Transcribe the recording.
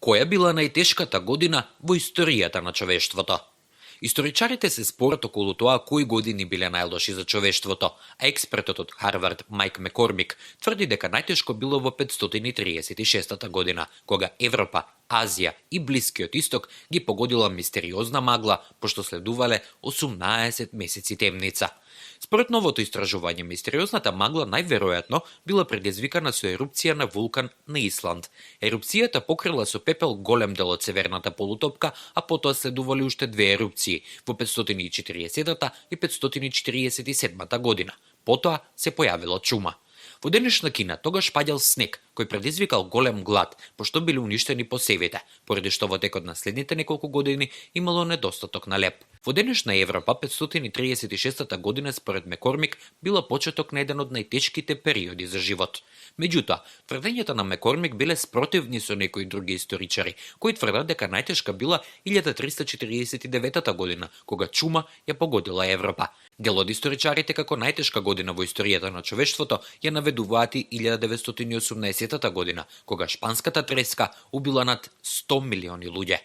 Која била најтешката година во историјата на човештвото? Историчарите се спорат околу тоа кои години биле најлоши за човештвото, а експертот од Харвард Майк Мекормик тврди дека најтешко било во 536 година, кога Европа, Азија и Блискиот Исток ги погодила мистериозна магла, пошто следувале 18 месеци темница. Според новото истражување, мистериозната магла најверојатно била предизвикана со ерупција на вулкан на Исланд. Ерупцијата покрила со пепел голем дел од северната полутопка, а потоа следували уште две ерупции во 540 и 547 година. Потоа се појавила чума. Во денешна Кина тогаш паѓал снег, кој предизвикал голем глад, пошто били уништени посевите, поради што во текот на следните неколку години имало недостаток на леб. Во денешна Европа 536 година според Мекормик била почеток на еден од најтешките периоди за живот. Меѓутоа, тврдењата на Мекормик биле спротивни со некои други историчари, кои тврдат дека најтешка била 1349 година, кога чума ја погодила Европа. Дел од историчарите како најтешка година во историјата на човештвото ја наведуваат и 1918 година, кога шпанската треска убила над 100 милиони луѓе.